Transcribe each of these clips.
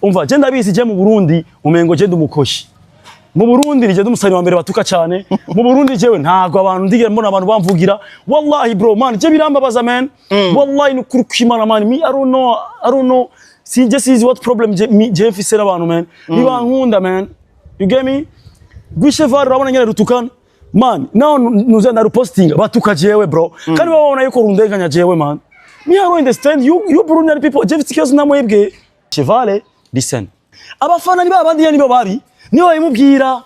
Umva, je ndabizi, je mu Burundi umengo je ndumukoshi. Mu Burundi nije umusani wa mbere batuka cyane. Mu Burundi jewe ntago abantu ndigera mbona abantu bamvugira. Wallahi bro, man, je birambabaza, man. Wallahi, nukuri kwimana, man. Me, I don't know, I don't know. Si je sizi what problem je mfise n'abantu, man. Nibankunda, man. You get me? Gwishevar urabona nyene rutukana. Man, naho nuza ndarupostinga batuka jewe, bro. Kandi babona yuko rundenganya jewe, man. Me, I don't understand you, you Burundian people. Je mfise ikibazo namwebwe. Chevale, listen. Abafana ni babandi nibo babi. Nibo babimubwira.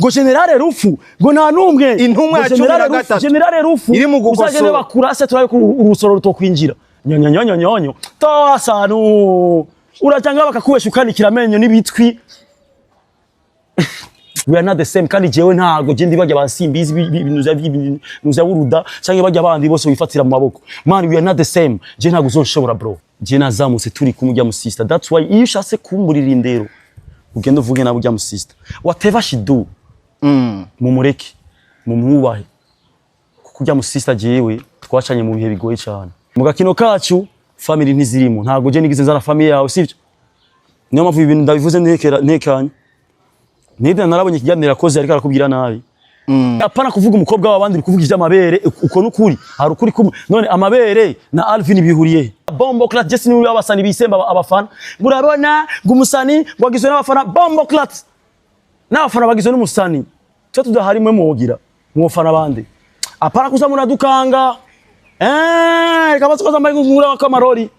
Ngo General Rufu, ngo nta numwe. Intumwa ya Ngo cumi na General Rufu, gatatu. General Rufu. Iri mu gukosora. Uzagende bakurase turabe ko urusoro rutokwinjira. Nyonyonyonyonyo. Toa sanu. Urajanga bakakubesha ukanikira amenyo n'ibitwi. We are not the same. Kandi jewe ntago je ndi bajya basimbizi ibintu vya buruda canke bajya abandi bose wifatira mu maboko. Man, we are not the same. Je ntago uzonshobora, bro. Je nazamutse turi kumwe ujya mu sister. That's why iyo ushatse kumburira indero, ugenda uvuge nawe ujya mu sister. Whatever she do, mumureke, mumwubahe, kuko ujya mu sister jewe twacanye mu bihe bigoye cyane. Mu gakino kacu family ntizirimo. Ntago je nigize nzana family yawe, sivyo? Niyo mpamvu ibintu ndabivuze ntekera ntekanye. Nida narabonye ikiganiro yakoze, ariko arakubwira nabi. Apana kuvuga umukobwa w'abandi, uri kuvuga ivy'amabere. Uko nukuri, hari ukuri kumwe. None amabere na Alvin bihuriye he? Bomboclaat, je sinuri abasani bisemba abafana. Ngo urabona ngo umusani ngo agizwe n'abafana. Bomboclaat, n'abafana bagizwe n'umusani. Twe tudahari, mwe mwogira mwofana bande? Apana kuza muradukanga. Reka bazi ko zambaye ngura kamarori.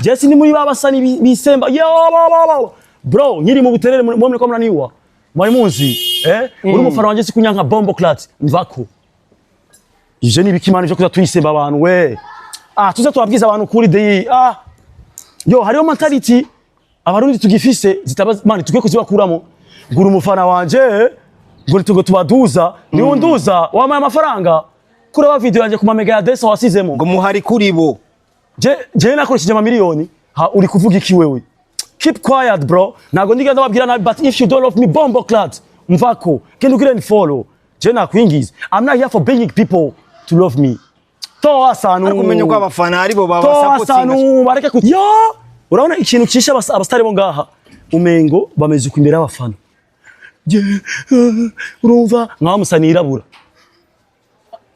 Je sindi muri babasani bisemba. Yo bo, bo, bo. Bro, nkiri mu Buterere mwe muriko muraniwa. Mwari muzi, eh? Uri umufana wanje sikunyanka, bomboclaat, mvako. Ivyo ni ibiki, man, vyo kuza tuyisemba abantu we? Ah, tuze tubabwiza abantu kuri deyi. Ah. Yo, hariho mentality Abarundi tugifise zitaba, man, tukwiye kuzibakuramo. Gura umufana wanje ngo tugo tubaduza, ni unduza wamaye amafaranga kuraba video yanje ku mamega ya desa wasizemo. Ngo muhari kuri bo. Je nakoresheje amamiliyoni. Ha, uri kuvuga iki wewe? Keep quiet, bro. Ntago ndigenda ndababwira nabi, but if you don't love me, bomboclaat, mvako, genda ugire follow. Je nakwingiza, I'm not here for begging people to love me. Toa sanu. Ariko umenye ko abafana aribo Toa babasapotinga. sanu, bareke ku yo. Urabona ikintu cisha abastari bo ngaha, umengo bameze uko imbere y'abafana. Urumva nkaho musani yirabura,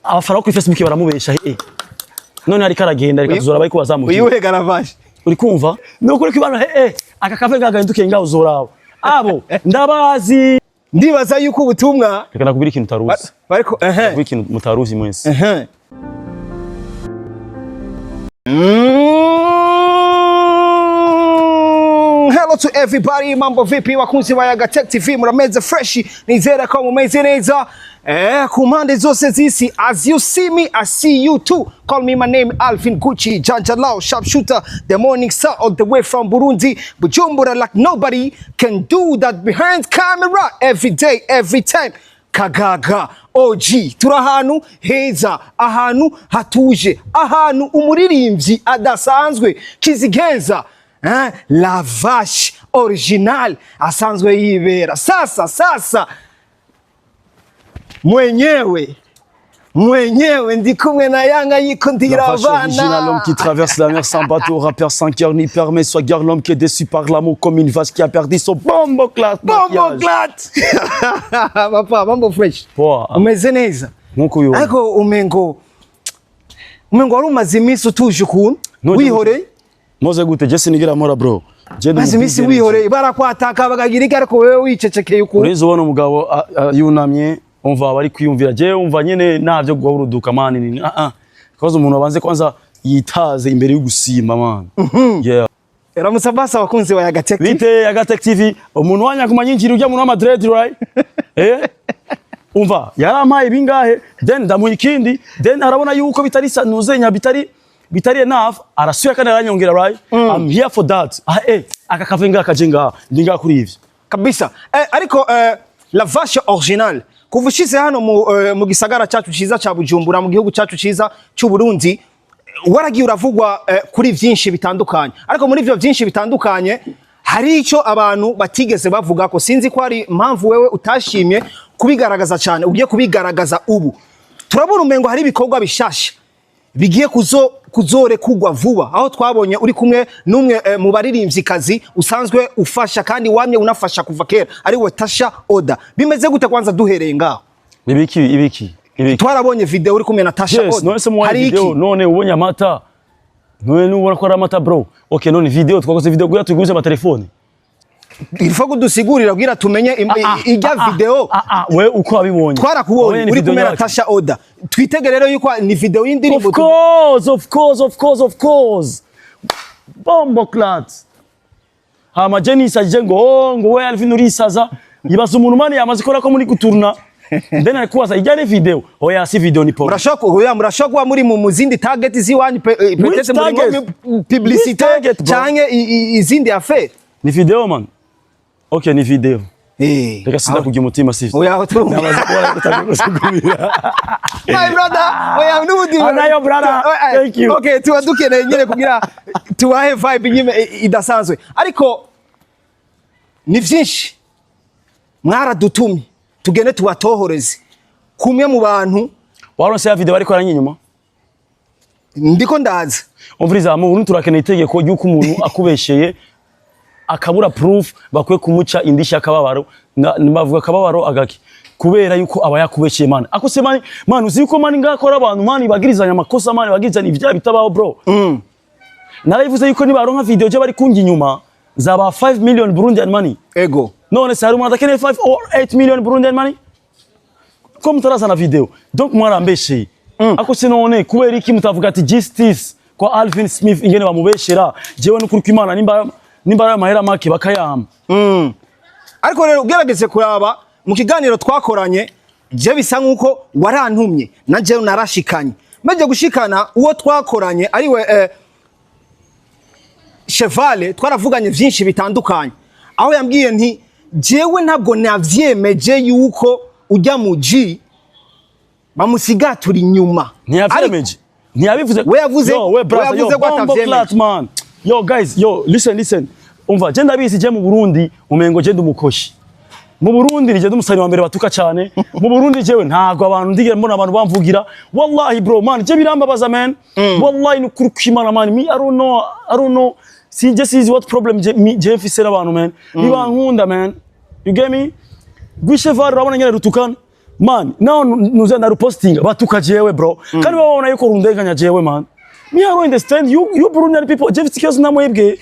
abafana bo kuri Facebook baramubesha. None ariko aragenda, reka tuzora bariko bazamuka. Uyuhe garavaje? Uri kumva ni ukuri kwibana. Aka kave gagahindukiye ngaho, uzoraba abo ndabazi. Ndibaza yuko ubutumwa Reka nakubwira ikintu utaruzi. Bariko ehe. Nakubwira ikintu mutaruzi mwese. Ehe. Hello to everybody, mambo vipi wakunzi wa Yaga Tech TV, murameze fresh, nizera ko mumeze neza. Ku mpande zose z'isi, as you see me, I see you too. Call me, my name Alvin Gucci, Janjalao, sharpshooter, the morning star all the way from Burundi, Bujumbura, like nobody can do that behind camera every day, every time. Kagaga OG, turi ahantu heza, ahantu hatuje, ahantu umuririmbyi adasanzwe Kizigenza, La Vache Original asanzwe yibera. Sasa sasa mwenyewe mwenyewe ndi kumwe na Yanga yikundira La vache originale, l'homme abana. qui traverse la mer sans bateau, rappeur sans cœur ni permet, soit guère l'homme qui est déçu par l'amour comme une vache qui a perdu son bomboclaat. Bomboclaat, papa, mambo fresh? Poa. Umeze neza? Nkuko ubibona. Ariko umengo wari umaze iminsi utuje ukuntu. Nuje. Wihoreye. Moze gute? Je sinigira mora, bro. Je ndi Maze iminsi mu big energy. wihoreye, barakwataka bakagira iki, ariko wewe wicecekeye ukuntu. Urizi ubona umugabo yunamye, umva bari kwiyumvira. Je umva nyene navyo guhora uduka, man, ni ah ah. Kaza umuntu abanze kwanza yitaze imbere y'ugusimba, man. Yeah. Ramutsa basi abakunzi ba Yaga Tech TV. Bite Yaga Tech TV, umuntu wanyakuma nyinjira ujya mu Madrid, right? Umva, yarampaye bingahe, then ndamuha ikindi, then arabona yuko bitari nuzenya bitari enough, arasubira kandi aranyongera, right? I'm here for that. Ah, aka kave ngaha kaje ngaha, ndi ngaha kuri ivyo. Kabisa. Ariko La Vache Original, kuva ushize hano mu gisagara cyacu ciza ca Bujumbura, mu gihugu cyacu ciza cy'u Burundi, waragiye uravugwa kuri vyinshi bitandukanye, ariko muri ivyo vyinshi bitandukanye hari icyo abantu batigeze bavuga ko sinzi ko hari impamvu wewe utashimye kubigaragaza cyane, ugiye kubigaragaza ubu. Turabona umengo hari ibikorwa bishasha bigiye kuzo. Kuzorekugwa vuba, aho twabonye uri kumwe n'umwe mu baririmvyikazi usanzwe ufasha kandi wamye unafasha kuva kera, ari we Tasha Oda. Bimeze gute kwanza duhereye ngaho? Ibiki, ibiki, ibiki? Twarabonye video uri kumwe na Tasha Yes. Oda. None se muwaye Hari video? iki? None ubonye amata? None nubona ko ari amata, bro? Okay, none video twakoze video kugira tuguze amatelefone? Il faut kudusigurira kugira tumenye ijya video. Ah ah, we uko wabibonye? Twarakubonye Wabonye ni uri video kumwe na yacu. Tasha Oda. Twitege rero yuko ni video y'indirimbo? Of course, of course, of course, of course. Bomboclaat. Hama je nisajije ngo, oh, ngo we Alvin urisaza. Ibaza umuntu, man, yamaze ikora ko muri guturna. Then arikubaza ijya ni video. Oya, si video, ni porn. Murashobora kuba muri mu zindi target z'iwanyu peut-être muri nko Target? mu publicité Which target, bro? canke izindi affaire. Ni video, man. Okay, ni video. Reka sinda kugira umutima si. Oya, aho turumva. Namaze kubona ko utagiye gusugumira. My brother, oya, n'ubundi. Anayo, brother. Thank you. Okay, tuba dukeneye nyine kugira tubahe vibe nyine idasanzwe, ariko ni vyinshi mwaradutumye tugende tubatohoreze kumwe mu bantu. Waronse ya video bariko aranyinyuma? Ndiko ndaza. Umviriza, mu Burundi turakeneye itegeko ry'uko umuntu akubesheye akabura proof bakwiye kumuca indishyi y'akababaro. Bavuga akababaro agaki, kubera yuko aba yakubesheye, man. Ako se, man, man, uzi yuko, man, ngakora abantu, man, bagirizanya amakosa, man, bagirizanya ibyaha bitabaho, bro. Narabivuze yuko nibaronka video je bari kunjya inyuma zaba 5 million Burundian money. None se hari umuntu adakeneye 5 or 8 million Burundian money ko mutarazana video? Donc mwarambesheye. Ako se none kubera iki mutavuga ati justice kwa Alvin Smith, ingene bamubeshera? Jewe n'ukuri kw'Imana, nimba ari amahera make bakayampa. Ariko rero ugerageze kuraba mu kiganiro twakoranye, je bisa nkuko warantumye na jewe narashikanye, maze gushikana uwo twakoranye ariwe Chevale, twaravuganye vyinshi bitandukanye, aho yambwiye nti jewe ntabwo navyemeje yuko ujya mu G bamusigatura inyuma. Ntiyavyemeje, ntiyabivuze. We yavuze- Yo, we brother, we yavuze yo, ko bombo atavyemeje. clat, man. Yo guys, yo, listen, listen, umva, je ndabizi, je mu Burundi umengo je ndumukoshi. Mu Burundi nije umusani wa mbere batuka cyane mu Burundi. Jewe ntago abantu ndigera mbona abantu bamvugira. Wallahi, bro, man, je birambabaza, man. Wallahi, nukuri kw'Imana, man, me, I don't know, I don't know, sinje sizi what problem je je mfise n'abantu, man. Nibankunda, man, you get me? Rw'Icheval urabona nyene rutukana, man. Naho nuze ndarupostinga batuka jewe, bro, kandi babona yuko rundenganya jewe, man. Me, I don't understand you, you Burundian people. Je mfite ikibazo namwebwe,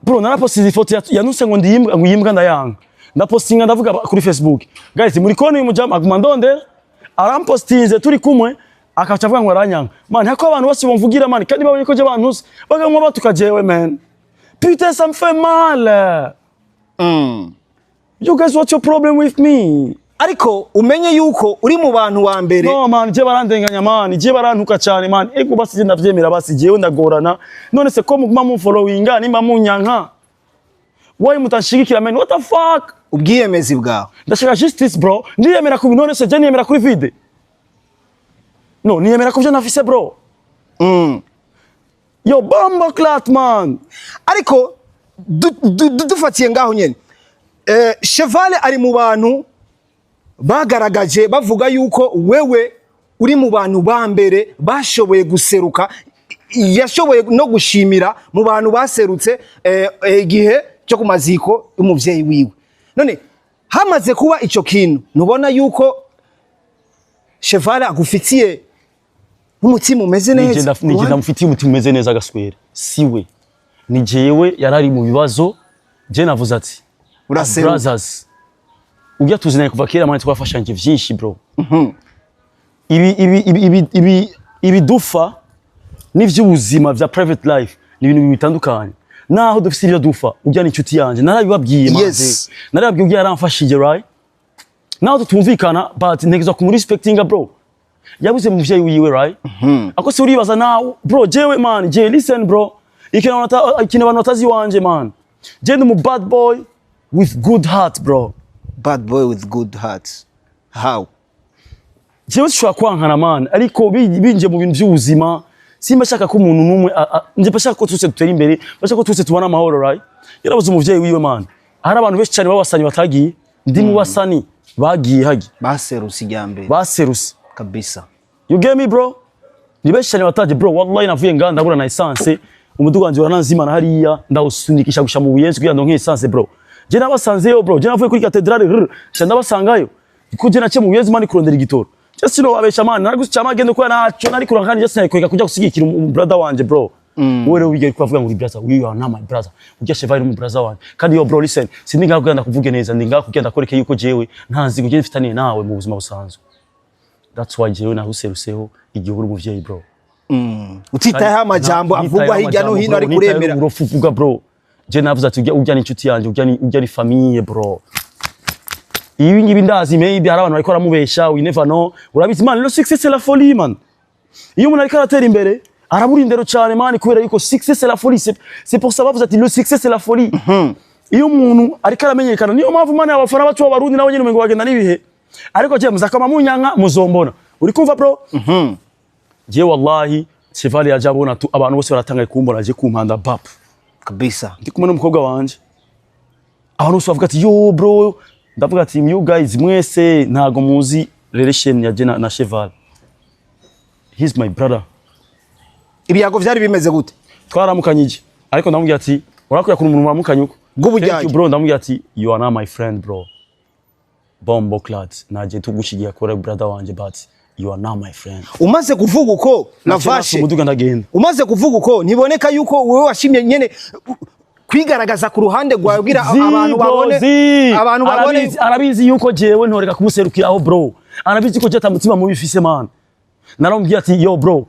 bro. Narapostinze ifoto yanuse ngo ndiyimbwa, ngo iyimbwa ndayanga. Ndapostinga, ndavuga kuri Facebook: "Guys, muri kone uyu mujama aguma ndondera, arampostinze turi kumwe, akaca avuga ngo aranyanga." Man, hako abantu bose bamvugira, man, kandi babonye ko je bantuze bagamwa batuka jewe, man. Putain, ça me fait mal. You guys, what's your problem with me? Ariko umenye yuko uri mu bantu wa mbere. No, man, je barandenganya, man, je barantuka cyane, man. Ego, basi je ndavyemera, basi jewe ndagorana. None se ko muguma mumfollowinga, nimba munyanka, why mutanshigikira, man? What the fuck? Ubwiyemezi bwawe. Ndashaka justice, bro. Ndiyemera ku, none se je niyemera kuri vide? No niyemera ku byo nafise, bro. Yo, bomboclaat, man. Ariko dufatiye ngaho nyene, Chevale ari mu bantu bagaragaje bavuga yuko wewe uri mu bantu ba mbere bashoboye guseruka, yashoboye no gushimira mu bantu baserutse igihe cyo ku maziko y'umuvyeyi wiwe. None hamaze kuba ico kintu, ntubona yuko Chevale agufitiye nk'umutima umeze neza? Nije ndamufitiye umutima umeze neza. Agaswera siwe, ni jewe yarari mu bibazo. Je navuze ati Uraseruka. Brothers, ujya tuzinanye kuva kera, man, twafashanye vyinshi, bro. Ibi ibi ibi ibi ibi ibidufa n'ivy'ubuzima vya private life ni ibintu bitandukanye. Naho dufise ibyo dufa, ujya ni inshuti yanje, narabibabwiye maze. Narabibabwiye, ujya yaramfashije, right? Naho tutumvikana, but ntegerezwa kumurespectinga, bro. Yabuze muvyeyi wiwe, right? Ako se uribaza nawe, bro? Jewe, man, je, listen, bro, ikintu abantu batazi iwanje, man, je ndi umu bad boy with good heart, bro. Bad boy with good heart, how? Jewe sishobora kwankana, man, ariko binjiye mu bintu by'ubuzima simba shaka ko umuntu n'umwe nje bashaka ko twese dutera imbere, bashaka ko twese tubona amahoro, right? Yarabuze umuvyeyi wiwe, man. Hari abantu benshi cyane b'abasani batagiye, ndi mu basani bagiye hagi. Baserutse ijya mbere. Baserutse. Kabisa. You get me, bro? Ni benshi cyane bataje, bro. Wallahi navuye ngaha ndabura na essence, umuduga wanje uranazimana hariya, ndawusunikisha gusha mu Buyenzi kugira ngo ndonke essence, bro. Je nabasanzeyo, bro. Je navuye kuri cathedrale rr sha ndabasangayo, kuko je naciye mu Buyenzi, man, kurondera igitoro. Je sino wabesha, man, naragusica amagendo ko naco nari kuronka, kandi je sinayikwega kuja gusigikira umu brother wanje, bro. Wewe rero wigera kuvuga ngo uri brother, you are not my brother. Ujya Cheval mu brother wanje. Kandi yo bro, listen, sindi ngaho kugira ndakuvuge neza, ndi ngaho kugira ndakwereke yuko jewe nta nzigo je mfitaniye nawe mu buzima busanzwe. That's why jewe nahuseruseho igihe uri umuvyeyi, bro. Utitayeho amajambo avugwa hirya no hino, ari kuremera. Urofu uvuga, bro. Je navuze ati ujya ni inshuti yanje, ujya ni famille, bro. Ibi ngibi ndazi, maybe hari abantu bariko baramubesha, we never know. Urabizi, man, le succès c'est la folie, man. Iyo umuntu ariko aratera imbere arabura indero cyane, man, kubera yuko succès c'est la folie. C'est pour ça bavuze ati le succès c'est la folie. Iyo umuntu ariko aramenyekana, niyo mpamvu, man, abafana bacu b'Abarundi nabo nyene umengo bagenda n'ibihe, ariko je muzakama munyanka muzombona. Uri kumva, bro? Je wallahi Cheval yaje abona tu abantu bose baratangaye kumbona aje kumpanda bap. Kabisa. Ndi kumwe n'umukobwa wanje, abantu bose bavuga ati yo bro. Ndavuga ati you guys mwese ntago muzi relation ya je na Cheval. He's my brother. Ibiyago vyari bimeze gute? Twaramukanyije, ariko ndamubwira ati urakwiye kuntu umuntu muramukanye uko. Bw'ubujyanye. Thank you, bro. Ndamubwira ati you are not my friend, bro. Bombo clat naje tugushigiye kora brother wanje, but you are not my friend. Umaze kuvuga uko, Lavashe, Umuduga ndagenda. umaze kuvuga uko, ntiboneka yuko wowe washimye nyene kwigaragaza ku ruhande rwawe kugira Zi, abantu bro, babone zi. abantu babone? Arabizi yuko jewe ntoreka kumuserukiraho, bro. Arabizi ko je atamutima mubi fise, man. Naramubwiye ati yo bro,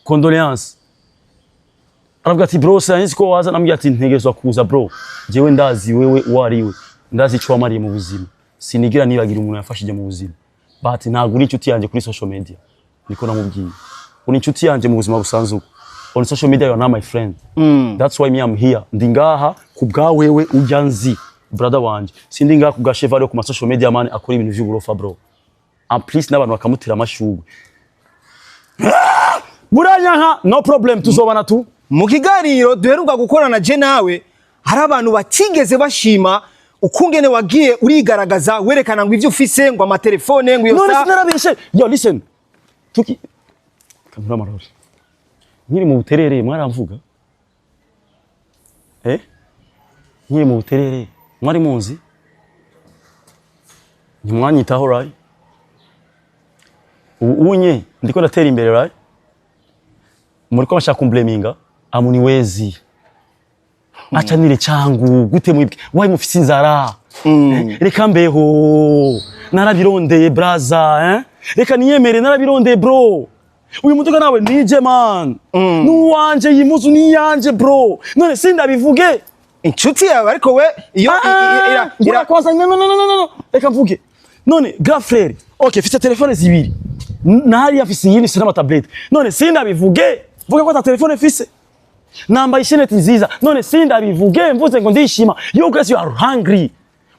condoléance. Aravuga ati bro, sinzi ko waza. Namubwiye ati ntegerezwa kuza, bro. Jewe ndazi wewe uwo ari we, ndazi ico wamariye mu buzima. Sinigira nibagira umuntu yafashije mu buzima, but ntabwo uri inshuti yanjye kuri social media. Niko namubwiye, uri inshuti yanjye mu buzima busanzwe uko. On social media you are not my friend. That's why me I'm here. Ndi ngaha ku bwa wewe ujya nzi brother wanje, sindi ngaha ku bwa Cheval ku ma social media, man, akora ibintu vy'uburofa, bro. En plus n'abantu bakamutera amashugwe. Muranyanka, no problem, tuzobana tu. Mu kiganiro duheruka gukorana je nawe, hari abantu batigeze bashima ukungene wagiye urigaragaza, werekana ngo ivyo ufise, ngo amatelefone, ngo iyo None sa sinarabeshe? Yo, listen, tuki kamura amarori nkiri mu Buterere mwaramvuga, eh, nkiri mu Buterere mwari muzi, ntimwanyitaho, right? Ubu unye ndiko ndatera imbere, right? Muriko bashaka kumblaminga amuniwezi acanire changu gute mwibwe wayi mufise inzara. Eh, reka mbeho, narabirondeye, braza, eh? Reka niyemere, narabirondeye, bro. Uyu muduga nawe nije, man, nuwanje, iyi muzu niyanje, bro. None sindabivuge? Inshuti yawe, ariko we iyo Ngura kwanza. No, no, no, no, no, no, reka mvuge. None grand frère, okay, mfite telefone zibiri. Nahari afise iyindi, mfise n'amatablete. None sindabivuge? Mvuge ko ata telefone mfise? Nambaye isheneti nziza, none sindabivuge? Mvuze ngo ndishima. You guys, you are hungry,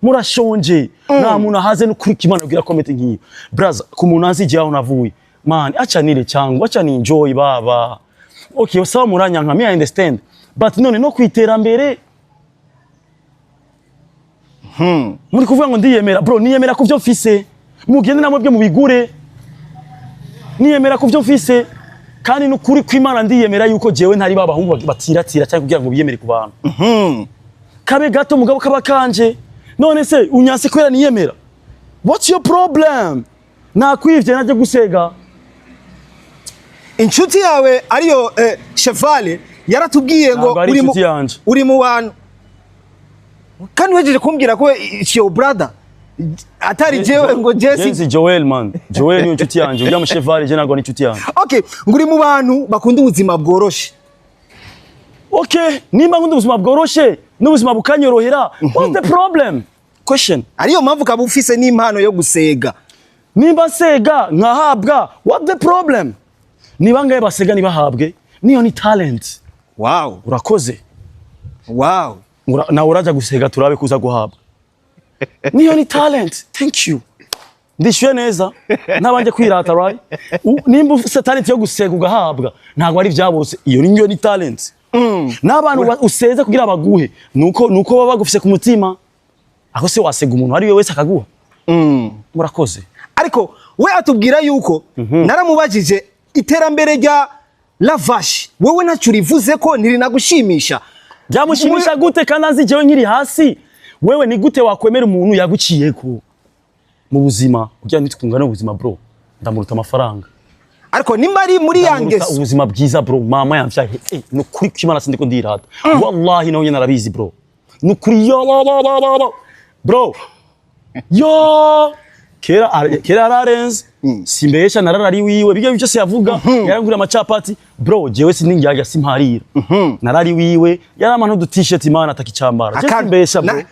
murashonje. Nta muntu ahaze n'ukuri kimana kugira comment nk'iyo, braza. Ku muntu azi igihe aho navuye, man, acha nire cyangwa acha ni enjoy baba. Okay, sawa, muranyanka, me I understand, but none no kwiterambere muri kuvuga ngo ndiyemera, bro. Niyemera ku byo mfise, mugende namwe byo mubigure. Niyemera ku byo mfise, kandi n'ukuri kw'Imana ndiyemera yuko jewe ntari ba bahungu batiratira cyangwa kugira ngo biyemere ku bantu. Kabe gato mugabo kaba kanje. None se unyanse kubera niyemera? What's your problem? Nakwivye najye gusega. Inshuti yawe ariyo Chevale yaratubwiye ngo Ntabwo ari uri mu inshuti yanje. Uri mu bantu, kandi wejeje kumbwira ko it's your brother, atari jewe ngo Jesse. Jenzi Joel, man, Joel niyo inshuti yanje. Ujya mu Chevale je ntabwo ari inshuti yanje. Okay, ngo uri mu bantu bakunda ubuzima bworoshe. Okay, nimba nkunda ubuzima bworoshe n'ubuzima bukanyorohera, what's the problem? Question. Ariyo mpamvu ukaba ufise n'impano yo gusega. Nimba nsega nkahabwa, what the problem? Ni bangahe basega ntibahabwe? Niyo ni talent. Urakoze. Nawe uraja gusega turabe kuza guhabwa. Niyo ni talent. Thank you. Ndishyuye neza ntabanje kwirata, right? Nimba ufise talent yo gusega ugahabwa, ntabwo ari vya bose. Iyo niyo ni talent. N'abantu useze kugira baguhe, nuko baba bagufise ku mutima. Aho se wasega umuntu ari we wese akaguha? Murakoze. Ariko we atubwira yuko, naramubajije iterambere rya Lavash, wewe ntacyo urivuze ko ntirinagushimisha. Byamushimisha gute kandi azi jewe nkiri hasi? Wewe ni gute wakwemera umuntu yaguciyeko mu buzima kugira ntitwungane ubuzima, bro? Ndamuruta amafaranga. Ariko nimba ari muri ya Ndamuruta ngeso ubuzima bwiza, bro. Mama yamvyaye, no kuri kw'Imana sindiko ndirata, wallahi nawe nyene arabizi, bro. Nukuri yo bo bo bo bo bo bro, yo kera kera ararenze, simbesha, nararari wiwe bijya byose yavuga, yarangurira amacapati, bro. Jewe sindinjyaga, simparira, narari wiwe, yarampa n'udu t-shirt, Imana atakicambara. Je simbesha, bro.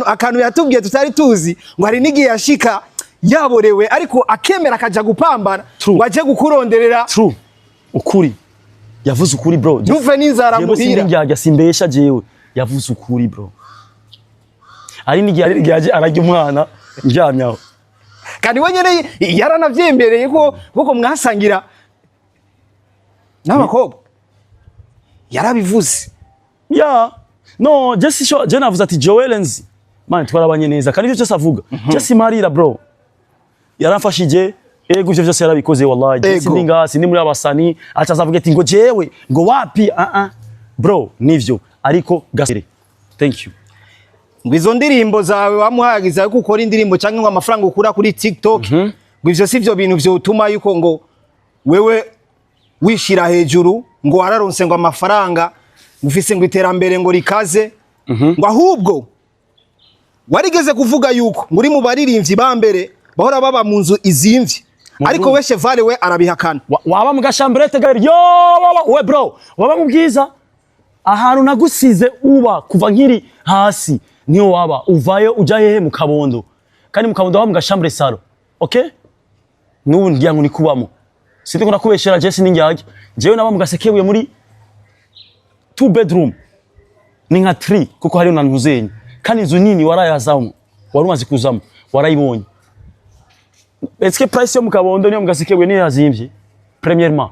Akantu yatubwiye tutari tuzi, ngo hari n'igihe yashika yaborewe ariko akemera akaja gupambana True. ngo aje gukuronderera. True, ukuri, yavuze ukuri, bro. Ntuve n'inzara Jewe muhira. sindinjyaga, simbesha, jewe yavuze ukuri, bro. Ari n'igihe aje ararya umwana ndyamye aho. Kandi we nyene yaranavyembereye ko kuko mwasangira n'abakobwa, yarabivuze. Ya no, je si je navuze ati Joel nzi, man, twarabanye neza kandi ivyo byose avuga je simarira, bro. Yaramfashije, ego, ivyo byose yarabikoze, wallahi. Je sindi ngaha, sindi muri abasani aca azavuga ati ngo jewe ngo wapi. Ah ah, bro, nivyo, ariko gasere, thank you. Ngo izo ndirimbo zawe wamuhayagiza yuko ukora indirimbo cyangwa ngo amafaranga ukura kuri TikTok, ngo ivyo si vyo bintu vyotuma yuko ngo wewe wishira hejuru ngo wararonse ngo amafaranga, ngo ufise ngo iterambere ngo rikaze, ngo ahubwo warigeze kuvuga yuko ngo uri mu baririmbyi ba mbere bahora baba mu nzu izimvye, ariko Burundi. we Cheval we arabihakana. Waba mu gashambrette gari yo we, bro, waba mu bwiza ahantu nagusize uba kuva nkiri hasi, niyo waba uvayo uja hehe? Mu Kabondo, kandi mu Kabondo waba mu gashambre salon, okay? N'ubu ngira ngo nikubamo, sindi nakubeshera, je sindi njyajya, jewe naba mu Gasekebuye muri two bedroom, ni nka three kuko hariyo na ntuzenye, kandi inzu nini warayazamo, wari umaze kuzamo, warayibonye. Est-ce que price yo mu Kabondo niyo mu Gasekebuye niyo yazimvye? Premièrement,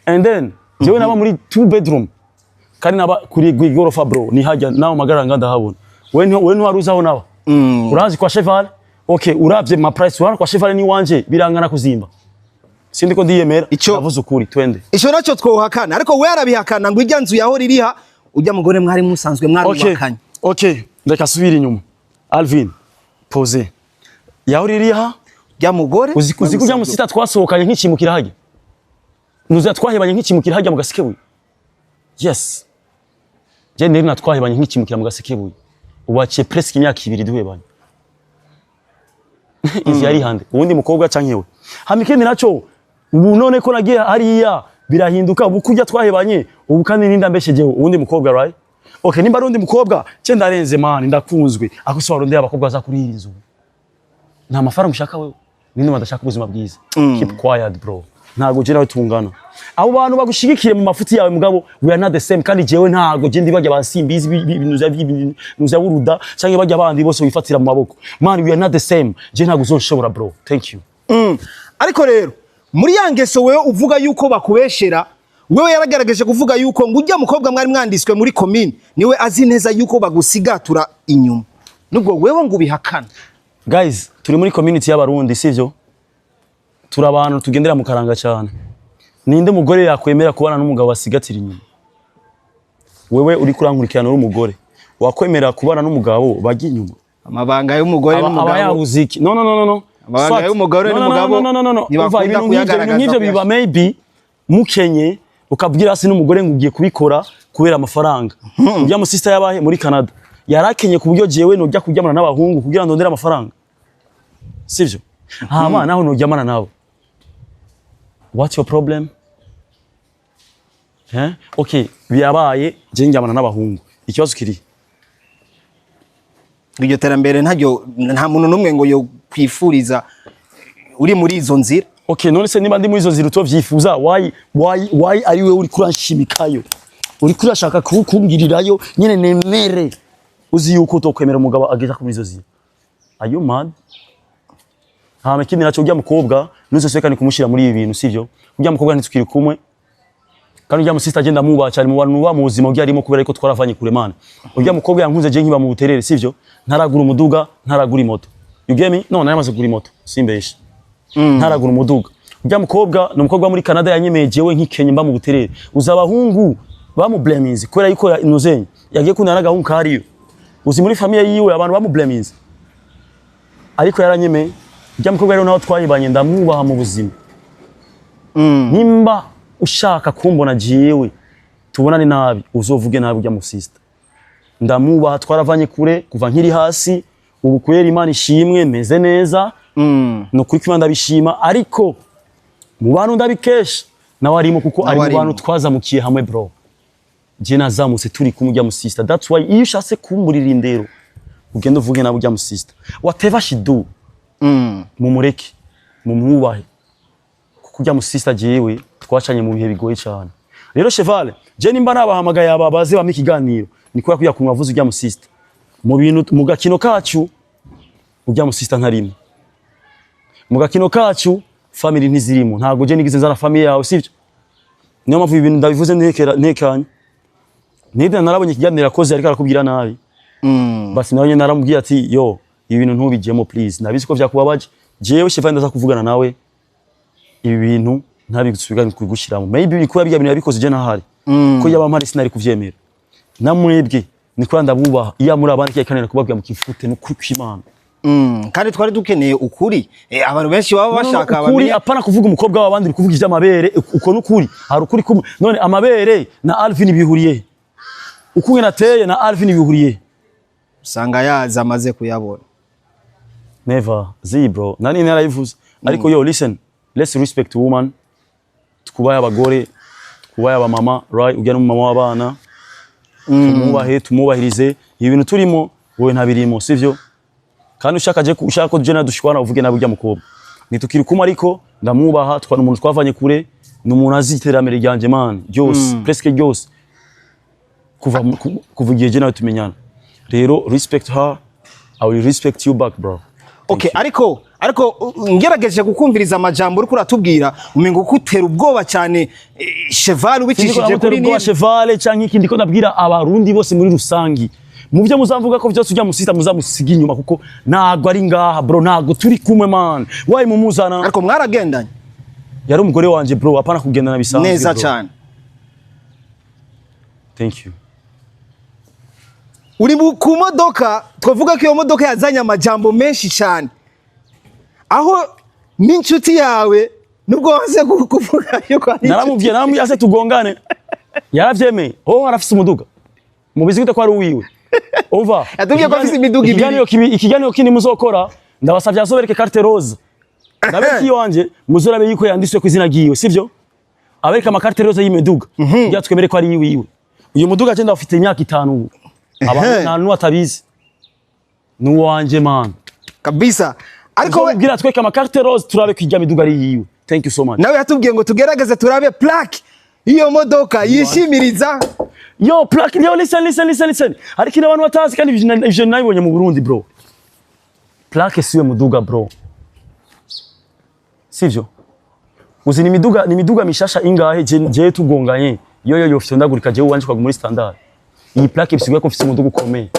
and then jewe naba muri two bedroom kandi naba kuri igorofa, bro, ni hajya nawe magara nga ndahabona. We ntiwari uzi aho naba, urazi kwa Cheval? Okay, uravye ma price urabona kwa Cheval ni wanje birangana kuzimba, sindi ko ndiyemera. Navuze ukuri, twende. Ico naco twohakana, ariko we arabihakana ngo ijya nzu yahora iriha ujya mugore mwari musanzwe mwarubakanye. Okay, reka subira inyuma, Alvin, pose yahora iriha Ujya mugore uzi kurya musita twasohokanye nk'ikimukira hajya, nuza twahebanye nk'ikimukira hajya mu Gasekebuye. Yes, je nari natwahebanye nk'ikimukira mu Gasekebuye, ubu haciye presque imyaka 2 duhebanye. Inzu yari hande uwundi mukobwa canke we? Hama ikindi naco, ubu none ko nagiye hariya birahinduka, ubu kurya twahebanye ubu kandi ninda mbeshejeho uwundi mukobwa, right? Okay, nimba ari uwundi mukobwa, ce ndarenze, man, ndakunzwe, ako se warondeye abakobwa baza kuri iyi nzu? Nta mafaranga ushaka wewe, ninde badashaka ubuzima bwiza? Keep quiet, bro, ntago je nawe tungana. Abo bantu bagushigikiye mu mafuti yawe, mugabo we are not the same. Kandi jewe ntago je ndi bajya basimbizi ibintu vya buruda canke bajya bandi bose wifatira mu maboko. Man, we are not the same, je ntago uzonshobora, bro, thank you. Ariko rero muri ya ngeso wewe uvuga yuko bakubeshera, wewe yaragaragaje kuvuga yuko ngo ujya mukobwa mwari mwanditswe muri commune niwe azi neza yuko bagusigatura inyuma, nubwo wewe ngo ubihakana. Guys, turi muri community y'Abarundi, sivyo? Turi abantu tugendera mu karanga cyane. Ninde mugore yakwemera kubana n'umugabo asigatira inyuma? Wewe uri kurankurikirana uri umugore, wakwemera kubana n'umugabo bajya inyuma? Amabanga y'umugore Aba n'umugabo. Yabuze iki? No, no, no, no, no. Amabanga Swat. y'umugore No, no, n'umugabo no, no, no, no. ntibakunda Umva, ibintu nk'ivyo, ibintu kuyagaragaza, nk'ivyo biba maybe mukenye, ukabwira hasi n'umugore ngo ugiye kubikora kubera amafaranga. Ujya mu sister yabahe muri Canada yarakenye ku buryo jewe nojya kuryamana n'abahungu kugira ngo ndondere amafaranga, sivyo? Hama naho noryamana nabo, what's your problem, eh? Okay, birabaye, je ndyamana n'abahungu, ikibazo kiri Iryo terambere ntaryo, nta muntu n'umwe ngo yo kwifuriza uri muri izo nzira. Okay, none se niba ndi muri izo nzira utovyifuza, why ari wewe uri kuranshimikayo, uri kurashaka kumbwirirayo nyene nemere, uzi yuko utokwemera umugabo ageza kuri izo nzira? Are you mad? Hama ikindi naco, urya mukobwa ntuzoseka kumushira muri ibi bintu, sivyo? Urya mukobwa ntitukiri kumwe, kandi urya musista agenda muba cyane mu bantu ba mu buzima urya arimo kubera ko twaravanye kure, man. Urya mukobwa yankunze je nkiba mu Buterere, sivyo? Ntaragura umuduga, ntaragura imoto, you get me? No, naramaze kugura imoto, simbeshe, ntaragura umuduga. Ujya mukobwa ni umukobwa wo muri Canada, yanyemeye jewe nk'ikenye mba mu Buterere. Uzi abahungu bamubleminze kubera yuko nuzenye yagiye kundana n'agahungu kariyo? Uzi muri famille yiwe abantu bamubleminze? Ariko yaranyemeye. Ujya mukobwa rero nawe twayibanye, ndamwubaha mu buzima. Nimba ushaka kumbona jewe tubonane nabi, uzovuge nabi ujya mu sister. Ndamubaha, twaravanye kure kuva nkiri hasi. Ubu kubera Imana ishimwe meze neza. Ni ukuri ko Imana ndabishima, ariko mu bantu ndabikesha nawe arimo, kuko Nawe ari mu arimo. bantu twazamukiye hamwe, bro. Je nazamutse turi kumwe ujya mu sister. That's why iyo ushatse kumburira indero, ugenda uvuge nawe ujya mu sister. Whatever she do, mumureke, mumwubahe, kuko ujya mu sister jewe twacanye mu bihe bigoye cyane. Rero Cheval, je nimba nabahamagaye aba baze bampa ikiganiro, ni kubera kuya kuntu wavuze ujya mu sister mu bintu. Mu gakino kacu ujya mu sister ntarimo, mu gakino kacu family ntizirimo. Ntabwo je nigize nzana family yawe, sivyo? Niyo mpamvu ibi bintu ndabivuze ntekera ntekanye. Nida narabonye ikiganiro yakoze ariko arakubwira nabi. Basi nawe nyene naramubwiye ati: "Yo, ibi bintu ntubijyemo, please. Nabizi ko vyakubabaje." Jewe Cheval ndaza kuvugana nawe, ibi bintu ntabisubira kubigushyiramo. Maybe bikuba bijya bintu yabikoze je ntahari, ko yaba mpari sinari kuvyemera. Namwebwe ni kubera ndabubaha. Iyo muri abandi kikanira kubabwira mukifute, n'ukuri kw'Imana. Kandi twari dukeneye ukuri. Abantu benshi baba bashaka ukuri. Bamenye. Apana kuvuga umukobwa w'abandi, uri kuvuga ivy'amabere. Uko n'ukuri, hari ukuri kumwe. None amabere na Alvin bihuriye? Uko nateye na Alvin bihuriye? Usanga yaza amaze kuyabona. Never zi, bro, nani narayivuze. Ariko yo, listen, let's respect woman. Twubahe abagore, twubahe abamama, right? Ujya n'umumama w'abana, tumwubahe, tumwubahirize. Ibi bintu turimo wowe ntabirimo, sivyo? Kandi ushaka je ushaka ko je nadushwana, uvuge nabi ujya mukobwa. Nitukiri kumwe, ariko ndamwubaha. Twana umuntu twavanye kure, ni umuntu azi iterambere ryanje, man, ryose, presque ryose, kuva igihe je nawe tumenyana. Rero respect her, I will respect you back, bro. Okay, ariko ngerageje kukumviriza amajambo uriko uratubwira, umengo kutera ubwoba cyane Cheval ubicishije kuri ubwoba ni Cheval canke ikindi, ko ndabwira Abarundi bose muri rusangi, mu byo muzavuga ko byose ujya musita muzamusiga inyuma, kuko ntago ari ngaha, bro. Ntago turi kumwe, man. Wayi mumuzana. Ariko mwaragendanye. Yari umugore wanje, bro, apana kugendana bisanzwe, Neza bro. cyane. Thank you. Uri ku modoka, twavuga ko iyo modoka yazanye amajambo menshi cyane, aho n'inshuti yawe, nubwo wanze kuvuga yuko ari inshuti. Naramubwiye ase tugongane, yaravyemeye. Oh, arafise umuduga, mubizi gute ko ari uwiwe? Umva. Yatubwiye ko afise imiduga ibiri. Ikiganiro kindi muzokora, ndabasavye azobereke carte rose. Ndabereke iwanje, muzorabe yuko yanditswe ku izina ryiwe, sivyo? Abereke amacarte rose y'imiduga kugira twemere ko ari iwiwe. Uyu muduga je ndawufite imyaka 5 ubu, abantu nta n'uwo atabizi, ni uwanje, man. Kabisa, ariko we Uzomubwira tweke amacarte rose, turabe ko irya miduga ari iyiwe. Thank you so much. Nawe yatubwiye ngo tugerageze turabe plaque iyo modoka yishimiriza. Yo, plaque, yo, listen, listen, listen, listen. Hari ikintu abantu batazi, kandi ivyo nabibonye mu Burundi, bro. Plaque siyo muduga, bro. Sivyo? Uzi ni imiduga mishasha ingahe je tugonganye? Yo yo yo, fyondagurika, je uwanje kwa muri standard. Iyi plaque bisigaye ko mfise umuduga ukomeye.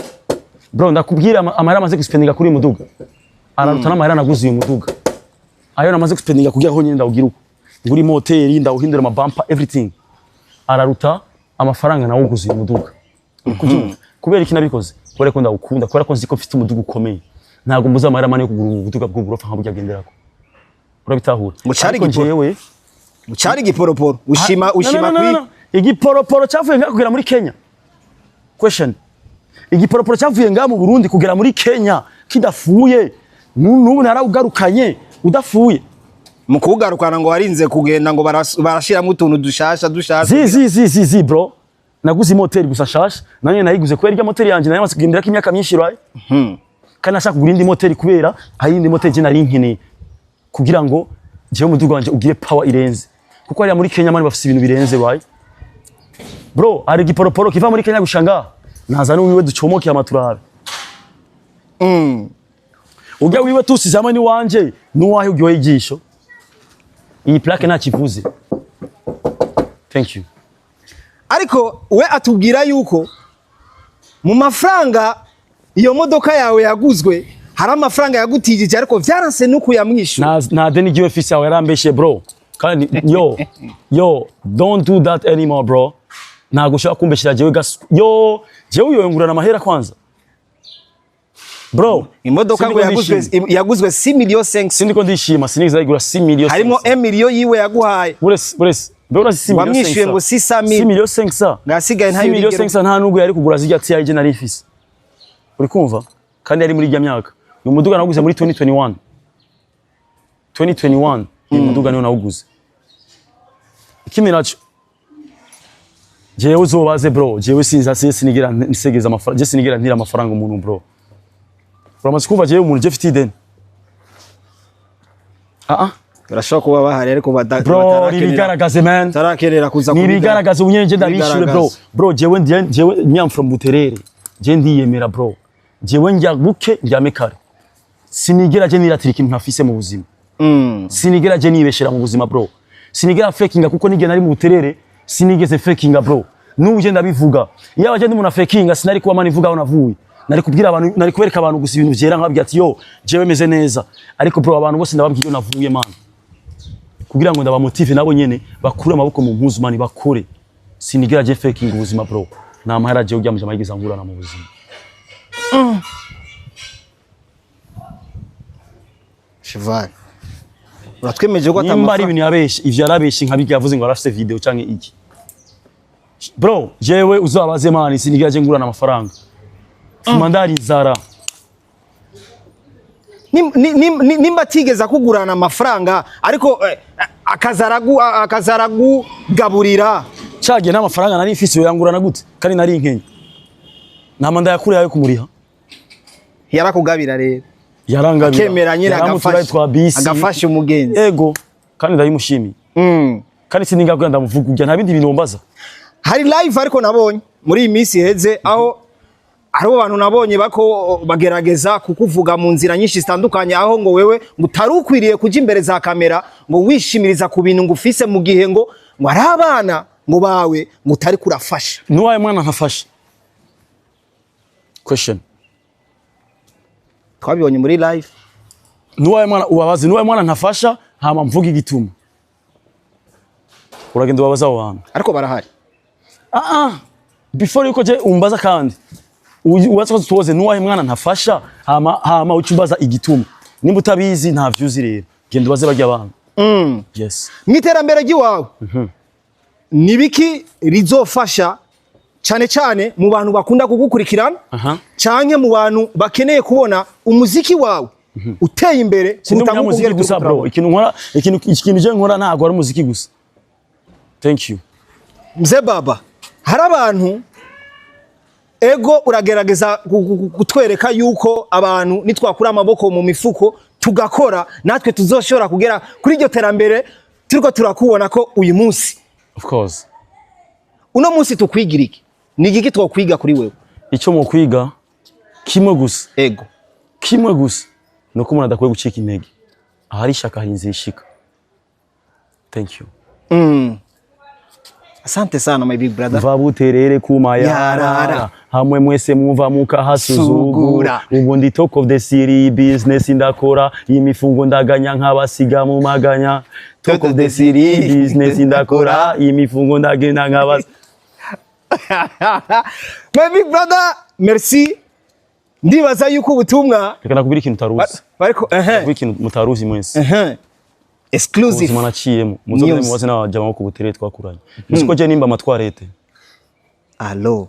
Bro, ndakubwira amahera amaze guspendinga kuri uyu muduga araruta n'amahera naguze uyu muduga. Ayo namaze guspendinga kugira ngo nyine ndawugira uko. Nguri moteri, ndawuhindura amabumper, everything. Araruta amafaranga nawuguze uyu muduga. Kubyumva? Kubera iki nabikoze? Kubera ko ndawukunda, kubera ko nzi ko mfite umuduga ukomeye. Ntabwo mbuze amahera manini yo kugura ubuduga bw'uburofa nka burya agenderako. Urabitahura? Ngo cari Ariko jewe Cari igiporoporo ushima ushima. No, no, no, Kwi no. Igiporoporo cyavuye ngaha kugera muri Kenya? Question. Igiporoporo cyavuye ngaha mu Burundi kugera muri Kenya kidafuye, n'ubu narawugarukanye udafuye. Mu kuwugarukana ngo warinze kugenda ngo barashiramo utuntu dushasha dushasha. Zi zi zi zi zi, bro, naguze imoteri gusa shasha, nanjye nayiguze kubera irya moteri yanjye nari maze kugenderako imyaka myinshi, right? Kandi nashaka kugura indi moteri kubera hari indi moteri je nari nkeneye kugira ngo jewe umuduga wanje ugire power irenze, kuko hariya muri Kenya, man, bafise ibintu birenze, right? Bro, hari igiporoporo kiva muri Kenya gushanga ngaha? Naza n'uwiwe ducomoke amaturabe. Ujya wiwe tusize hamwe n'iwanje, n'uwahe uryoheye ijisho. Iyi plaque nta kivuze. Thank you. Ariko we atubwira yuko mu mafaranga iyo modoka yawe yaguzwe Hari amafaranga yagutijije, ariko vyaranse nuko yamwishyura. Nta deni ryiwe fise, aho yarambeshe, bro. Kandi yo yo, don't do that anymore, bro. Ntabwo ushobora kumbeshera jewe gas yo, jewe uyoyungurana amahera kwanza, bro. Imodoka ngo Sindiko yaguzwe ndishima. Yaguzwe 6 millions 5. Sindiko ndishima, sinigeze ayigura 6 millions. Harimo 1 million yiwe yaguhaye. Burese, burese, mbe urazi 6 millions? Wamwishyuye ngo 600 mille. 6 millions 500. Ngasigaye ntayo 6 millions urigera. 500, nta nubwo yari kugura zijya TI je nari mfise, uri kumva? Kandi yari muri ijya myaka. Uyu muduga nawuguze muri 2021, 2021 uyu muduga niwo nawuguze. Ikindi naco, jewe uzobaze, bro, jewe sinza sinigera nsegeza amafaranga, je sinigera ntira amafaranga umuntu, bro. Uramaze kumva jewe umuntu je mfite ideni? Ah ah. Barashobora kuba bahari, ariko Bro, nibigaragaze, man. batarakenera kuza. Nibigaragaze ubu nyene, je ndabishure, bro. Nibigaragaze. Bro, jewe jewe me, I'm from Buterere, je ndiyemera, bro. Jewe njya buke ndyame kare, sinigera je niratira ikintu ntafise mu buzima. Sinigera je nibeshera mu buzima, bro. Sinigera fakinga, kuko nigera nari mu Buterere sinigeze fakinga, bro. N'ubu je ndabivuga, iyo abaje ndi umuntu fakinga, sinari kuba mani ivuga aho navuye. Nari kubwira abantu, nari kubereka abantu gusa ibintu vyera, nkababwira ati: "Yo, jewe meze neza." Ariko bro, abantu bose ndababwira iyo navuye, man, kugira ngo ndabamotive nabo nyene bakure amaboko mu mpuzu, man, bakore. Sinigera je faking ubuzima, bro. Nta mahera je ujya mu jama yigeze angurana mu buzima. Cheval, uratwemeje ko Nimba ari ibintu yabeshe, ivyo yarabeshe, nka bijya yavuze ngo arafise video canke iki, bro, jewe uzabaze, man, sinigera je ngurana amafaranga. Fuma ndari inzara. Nimba atigeze akugurana amafaranga, ariko akazaragugaburira. Cagiye nta mafaranga nari mfise, yo yangurana gute kandi nari inkenye? Nta manda yakure yayo kumuriha. Yarakugabira rero. Yarangabira. Akemera nyine. Yaramuturaye Agafasha twa bisi. Agafasha umugenzi. Ego, kandi ndabimushimiye. Kandi siningabwira ndamuvuga ujya, nta bindi bintu wombaza. Hari live ariko nabonye muri iyi minsi iheze, aho hariho abantu nabonye bako bagerageza kukuvuga mu nzira nyinshi zitandukanye, aho ngo wewe ngo utari ukwiriye kuja imbere za kamera ngo wishimiriza ku bintu ngo ufise, mu gihe ngo ari abana ngo bawe ngo utari kurafasha. Nuwaye mwana nkafasha? Question. Twabibonye muri live. Nuwaye mwana? Ubabaze nuwaye mwana ntafasha, hama mvuga igituma. Uragenda ubabaza abo bantu. Ariko barahari. Ah ah, before yuko je umbaza, kandi ubaza ko tuwoze nuwahe mwana ntafasha, hama uca umbaza igituma. Nimba utabizi, nta vyuzi rero, genda ubaze barya abantu. Yes. Mu iterambere ry'iwawe ni biki rizofasha cyane cyane mu bantu bakunda kugukurikirana, canke mu bantu bakeneye kubona umuziki wawe uteye imbere Sindi kuruta nk'uko umunyamuziki ungene gusa, turiko bro. turabona? Ikintu nkora, ikintu je nkora ntabwo ari umuziki gusa. Thank you. Mzee baba, hari abantu, ego, uragerageza kutwereka yuko abantu nitwakura amaboko mu mifuko tugakora, natwe tuzoshobora kugera kuri iryo terambere turiko turakubona ko uyu munsi. Of course. Uno munsi tukwigira iki? Ni igiki twokwiga kuri wewe? Icyo mu kwiga kimwe gusa, Ego. kimwe gusa, ni uko umuntu adakwiye gucika intege. Ahari ishaka hari inzira ishika. Thank you. Asante sana, my big brother. Mva Buterere kuma Yarara. yarara, hamwe mwese mwumva mukahasuzugura. Sugura. Ubu ndi talk of the city, business ndakora, imifungo ndaganya nk'abasiga mu maganya. Talk of the city, business ndakora, imifungo ndagenda nk'abasiga. My big brother, merci. Ndibaza yuko ubutumwa Reka nakubwira ikintu utaruzi. Bariko ehe. Nakubwira ikintu mutaruzi mwese. Ehe, exclusive. Ubuzima naciyemo, muzogende News. mubaze n'abajama bo ku Buterere twakuranye. Muzi ko je nimba amatwarete? Allo.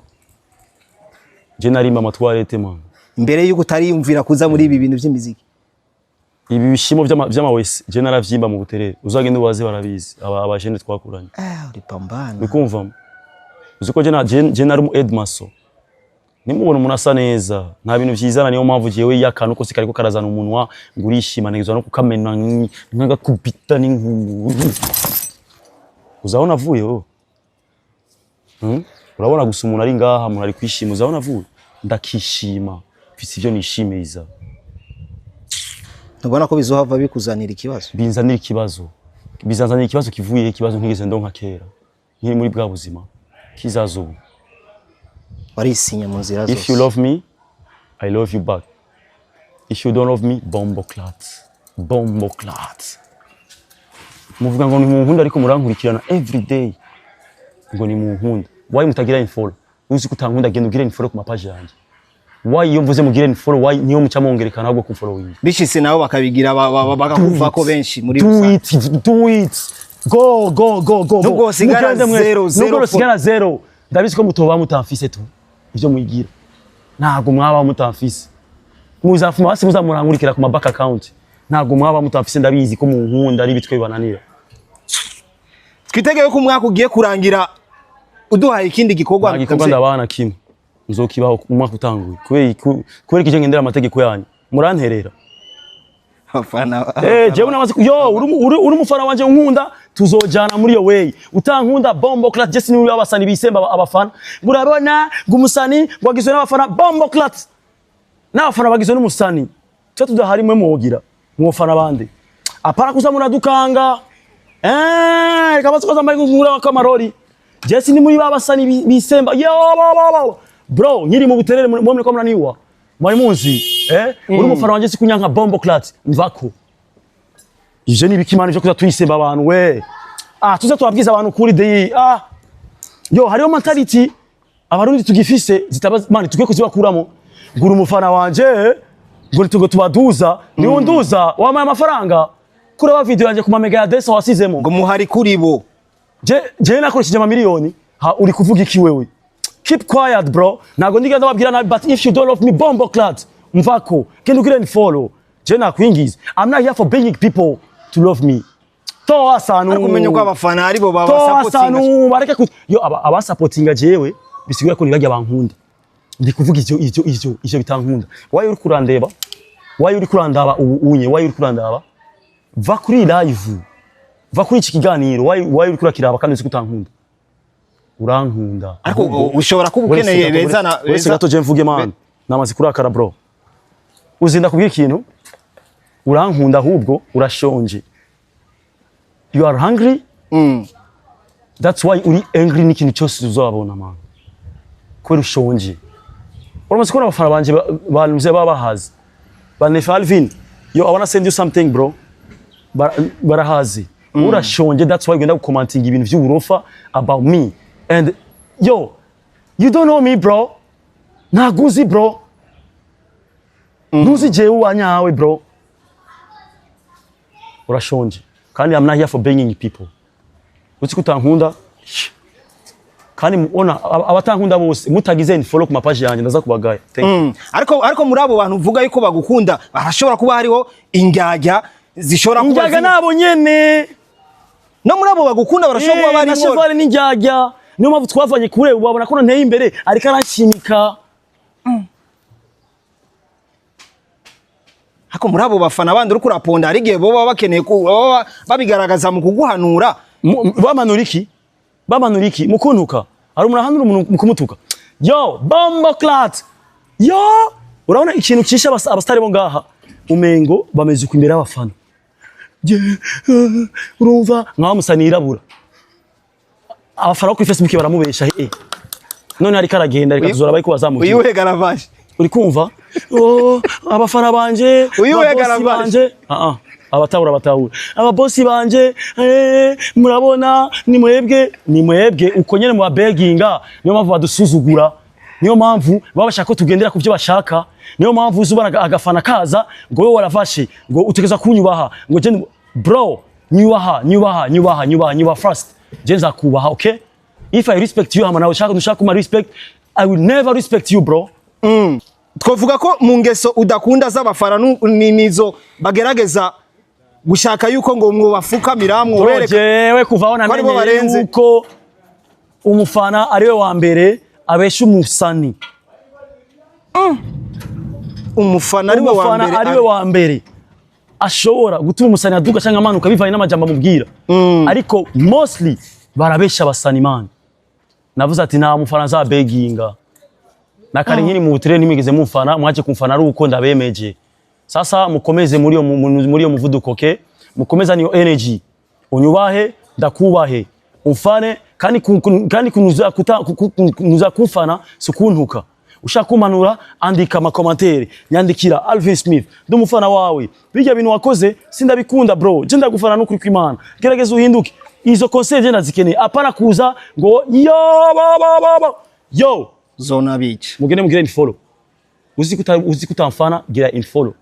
Je narimba amatwarete, man. Mbere yuko utariyumvira kuza muri ibi bintu by'imiziki? Ibi bishimo vy'amawese je naravyimba mu Buterere. Uzagende ubaze, barabizi aba abajene twakuranye. Ah, uripambana. Bikumva uzi ko je nari mu headmaster. Nimubona umuntu asa neza, nta bintu vyizana. Niyo mpamvu jewe iyo akantu kose kariko karazana umunwa ngo urishima, ntegezwa no kukamena nkagakubita n'inkubu. Uzi aho navuye wowe? Urabona gusa umuntu ari ngaha, umuntu ari kwishima. Uzi aho navuye? Ndakishima, mfise ivyo nishimiriza. Ntubona ko bizohava bikuzanira ikibazo? Binzanira ikibazo, bizanzanira ikibazo kivuye, ikibazo ntigeze ndonka kera nkiri muri bwa buzima kizaza ubu. Warisinya mu nzira If you zose. love me, I love you back. If you don't love me, bomboclaat, bomboclaat. Muvuga ngo ni munkunda, ariko murankurikirana every day ngo ni munkunda. Why mutagira unfollow? Uzi ko utankunda, genda ugire unfollow ku mapaji yanjye. Why iyo mvuze mugire unfollow, why niyo muca mwongerekana ahubwo kumfollowing? Bishitse nabo bakabigira, bakakuvako benshi muri Do rusange. it, do it, go, go, go, go, go. Nubwo wosigara Mugende mwese. zero, zero. Nubwo wosigara zero, ndabizi ko mutoba mutamfise tu. Ivyo mwigira, ntabwo mwaba mutamfise. Muzafuma basi muzamurangurikira ku ma bank account. Ntabwo mwaba mutamfise, ndabizi ko munkunda, ari ibitwe bibananira. Twitegeye ko umwaka ugiye kurangira uduhaye ikindi gikorwa. Nta gikorwa ndabana kimwe nzokibaho umwaka utanguye, kubera ikije ngendera amategeko yanyu muranterera. Abafana. Eh, jewe namaze yo uri umufana wanje unkunda, tuzojana muri iyo way. Utankunda, bomboclaat. Je sini abasani bisemba abafana. Murabona ngo umusani ngo agizwe n'abafana, bomboclaat. N'abafana bagizwe n'umusani. Twe tudahari, mwe mwogira mwofana bande? Apara kuza muradukanga. Eh, reka bazi koza mbaye ngura kamarori. Je sini muri babasani bisemba. Yo ba, ba, ba. Bro, nkiri mu buterere mwe muri ko muraniwa. Mwari munzi, eh? Uri umufana wanje sikunyanka, bomboclaat, mvako. Ivyo ni ibiki, man, vyo kuza tuyisemba abantu we? Ah, tuza tubabwiza abantu kuri deyi. Ah. Yo, hariho mentality abarundi tugifise zitaba, man, tukwiye kuzibakuramo. Ngura umufana wanje ngo tugo tubaduza, ni unduza wamaye amafaranga kuraba video yanje ku mamega ya desa wasizemo. Ngo muhari kuri bo. Je nakoresheje amamiliyoni. Ha, uri kuvuga iki wewe? Keep quiet, bro. Ntago ndigenda ndababwira nabi, but if you don't love me, bomboclaat, mvako, genda ugire unfollow. Je nakwingiza, I'm not here for begging people to love me. Toa sanu. Ariko umenye ko abafana aribo Toa babasapotinga. sanu, bareke ku yo abasapotinga jewe bisigura ko nibajya bankunda. Ndi kuvuga ivyo bitankunda. Why uri kurandeba? Why uri kurandaba ubu unye? Why uri kurandaba? Va kuri live, va kuri iki kiganiro. Why uri kurakiraba kandi uzi ko utankunda? Urankunda. Ariko Ahubwo- ushobora kuba Uretse ukeneye gato, beza na uretse gato je mvuge, man, namaze kurakara, bro. Uzinda kubwira ikintu. Urankunda, ahubwo urashonje. You are hungry. That's why uri angry n'ikintu cyose uzabona, man, kubera ushonje. Uramaze kubona abafana banje banze baba bahazi ba Nefa Alvin. Yo, I wanna send you something, bro. Barahazi. Urashonje, that's why ugenda gukomantinga ibintu vy'uburofa about me. And yo, you don't know me, bro. Ntabwo uzi, bro. Ntuzi jewe uwanyawe, bro. Urashonje. Kandi I'm not here for begging people. Uzi ko utankunda. Kandi muona abatankunda bose mutagize unfollow ku mapaji yanjye, ndaza kubagaya. Thank you. Ariko muri abo bantu uvuga yuko bagukunda, harashobora kuba hariho indyarya zishobora kuba Indyarya nabo nyene. No muri abo bagukunda barashobora kuba Eh, na barimo. Cheval n'indyarya, niyo mpamvu twavanye kure. Ubabona ko nteye imbere, ariko aranshimika. Ariko muri abo bafana bandi uriko uraponda, hari igihe bo baba bakeneye ku baba babigaragaza mu kuguhanura. Bamanura iki? Bamanura iki mukuntuka? Hari umuntu ahanura umuntu mu kumutuka? Yo, bomboclaat. Yo, urabona ikintu kisha abastari bo ngaha, umengo bameze uko imbere y'abafana. Urumva nkaho musani yirabura, abafana bo kuri Facebook baramubesha. Eh, none ariko aragenda, reka tuzora bariko bazamugira. Uyuhe garavaje? Uri kumva? Oh, abafana banje, Uyu we ababosi Garavaje. banje. Ah ah, abatahura batahura, ababosi banje, eh, murabona ni mwebwe, ni mwebwe uko nyene mu babeginga. Niyo mpamvu badusuzugura, niyo mpamvu baba bashaka ko tugendera ku byo bashaka, niyo mpamvu uzubara agafana kaza ngo wowe waravashe, ngo utegeza kunyubaha, ngo je bro, nyubaha, nyubaha, nyubaha, nyubaha, nyubaha first, je nzakubaha. Okay, if I respect you, hama nawe ushaka ushaka kuma respect, I will never respect you, bro. Twavuga ko mu ngeso udakunda z'abafana nizo bagerageza gushaka yuko ngo mwobafukamira, Bro, mwobereka jewe kuva aho ko aribo namenyeye barenze. yuko umufana ariwe wa mbere abesha umusani. Umufana ariwe wa Umufana mbere ariwe wa mbere ashobora gutuma umusani aduga cyangwa amanuka bivanye n'amajambo amubwira. Ariko mostly barabesha abasani, man. Navuze ati nta mufana azabeginga na kare nkiri mu butere, ntimwigeze mumfana. Mwaje kumfana ari uko ndabemeje. Sasa mukomeze muri iyo muri iyo muvuduko, okay? Mukomeza niyo energy, unyubahe ndakubahe, umfane. Kandi kunuza kuta kumfana si kuntuka. Ushaka kumpanura, andika ama commentaire, nyandikira: "Alvin Smith, ndi umufana wawe, bijya bintu wakoze sindabikunda bro, je ndagufana n'ukuri kw'Imana, gerageza uhinduke." Izo conseil je ndazikeneye, apana kuza ngo yo ba ba ba ba yo. Zona bica. Mugende mugire unfollow. Uzi kuta uzi kutamfana, gira unfollow.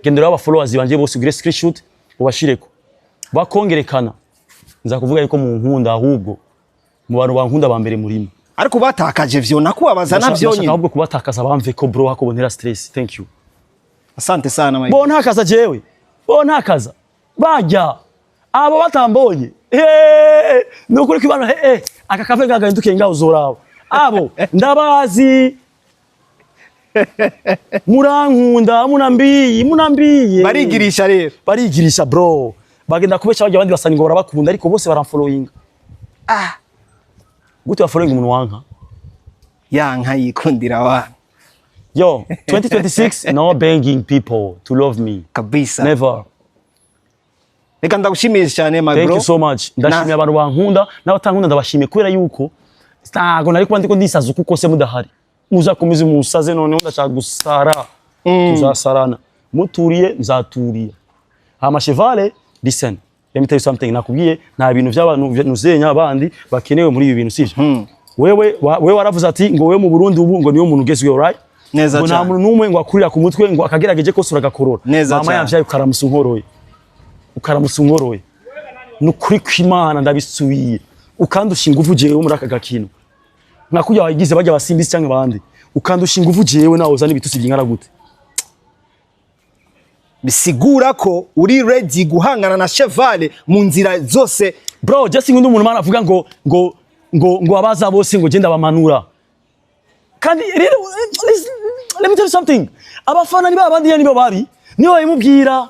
Gendera aba followers banje bose, ugire screenshot ubashireko, bakongerekana, nza kuvuga yuko mu nkunda. Ahubwo mu bantu bankunda ba mbere murimo. Ariko batakaje vyo nakubabaza navyo Ndashaka nyine. ahubwo kubatakaza, bamve ko bro hakubonera stress. Thank you. Asante sana, my Bo ntakaza jewe, bo ntakaza bajya abo batambonye. Eh, nukuri kwibana eh aka kave gagahindukiye ngaho, uzoraba abo ndabazi. Murankunda, munambiye, munambiye. Barigirisha rero. Barigirisha bro, bagenda kubesha bajya abandi basanga ngo barabakunda, ariko bose baramfollowinga. Ah. Gute bafollowinga umuntu wanka? Yanka yikundira wa. Yo, 2026, no begging people to love me. Kabisa. Never. Reka ndagushimiye cyane, my Thank bro. you so much. Ndashimiye abantu bankunda n'abatankunda, ndabashimiye kubera yuko ntago nari kuba ndiko ndisaza uko kose mudahari. Muzakomeze musaze, noneho ndashaka gusara. Tuzasarana, muturiye nzaturiye. Hama Chevale, listen, let me tell you something. Nakubwiye, nta bintu by'abantu nuzenya abandi bakenewe muri ibi bintu, sivyo? Wewe wewe waravuze ati ngo wewe mu Burundi ubu ngo niyo muntu ugezweho, right? Neza Ngo nta cyane. muntu n'umwe ngo akurira ku mutwe ngo akagerageje kose uragakorora. Neza Mama cyane. yavyaye, ukaramusa unkoroye, ukaramusa unkoroye, nukuri kw'Imana ndabisubiye, ukandusha ingufu jewe muri aka gakino nka kurya wagize bajya basimbisi cyangwa abandi, ukandusha ingufu jewe, nawe uzana ibitutsi byingana gute. Bisigura ko uri ready guhangana na Chevale mu nzira zose. Bro, just nkunda umuntu mana avuga ngo abaza bose ngo genda bamanura. Kandi rero, listen, let me tell you something: abafana ni babandi, nibo babi, nibo babimubwira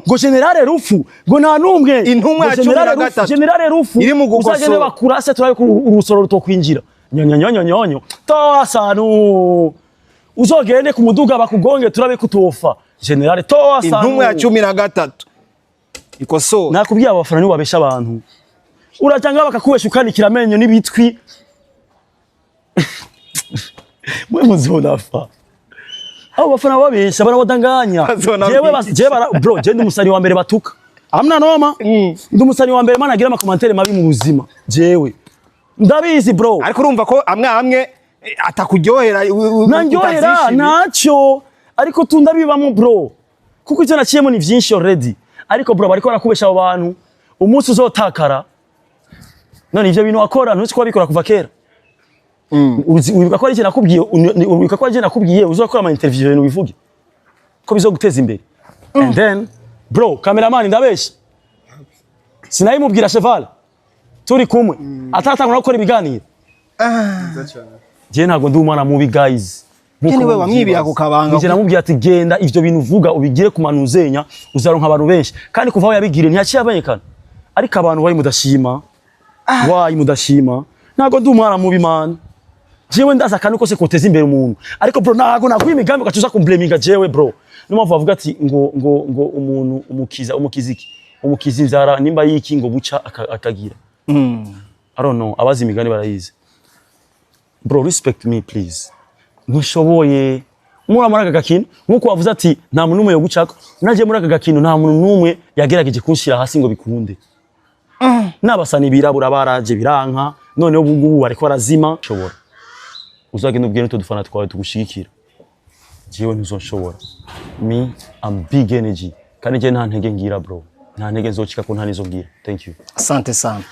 ngo Generale Rufu, ngo nta numwe. Intumwa ngo ya cumi na Generale Rufu, gatatu Generale Rufu iri mu gukosora. Uzagende bakurase turabe ko urusoro rutokwinjira nyonyonyonyonyo toa sanu. Uzogende ku muduga bakugonge turabe ko utofa. Generale, toa sanu. Intumwa ya 13 ikosora. Nakubwiye, abafana nibo babesha abantu. Urajya bakakubesha ukanikira amenyo n'ibitwi. Mwe muzonafa, abo bafana babesha, barabadanganya. Bazona Jewe bica. jewe bro, je ndi umusani wa mbere batuka, amna noma. Ndi umusani wa mbere mana agira ama commentaire mabi mu buzima, jewe ndabizi bro. Ariko urumva ko amwe amwe atakuryohera Nandyohera. Utazishimiye. Ntacyo, ariko tundabibamo bro, kuko icyo naciyemo ni byinshi already. Ariko bro, bariko barakubesha abo bantu. Umunsi uzotakara, none ivyo bintu wakora ntuzi ko wabikora kuva kera. Wibuka ko ari ikintu nakubwiye, wibuka ko ari ikintu nakubwiye, uzakora ama interview, ibintu bivuge ko bizoguteza imbere. And then bro, cameraman, ndabesha? Sinayimubwira Cheval turi kumwe ataratangura gukora ibiganiro. Je ntabwo ndi umwana mubi, guys. Nkuko Niwe wamwibiye mubyibaza. ako kabanga. Nije namubwiye ati: "Genda ivyo bintu uvuga ubigire ku manuzenya, uzaronka abantu benshi." Kandi kuva aho yabigiriye ntiyaciye amenyekana. Ariko abantu bari mudashima, wayi mudashima. Ntabwo ndi umwana mubi man, jewe ndaza akantu kose koteza imbere umuntu. Ariko bro, ntabwo naguha imigambi ugaca uza kumblaminga jewe bro. Niyo mpamvu bavuga ati ngo umuntu umukiza, umukiza iki? Umukiza inzara nimba yiki, ngo buca akagira. I don't know, abazi imigani barayizi. Bro, respect me please. Ntushoboye muri aka gakino. Nkuko wavuze ati nta muntu n'umwe yogucako, naje muri aka gakino nta muntu n'umwe yagerageje kunshira hasi ngo bikunde. N'abasani birabura baraje biranka, noneho ubu ngubu bariko barazima. Shobora uzagenda ubwire n'utwo dufana twawe tugushigikira, jewe ntuzonshobora. Me, I'm big energy, kandi je nta ntege ngira bro, nta ntege nzocika ko nta nizo ngira. Thank you. Asante sana.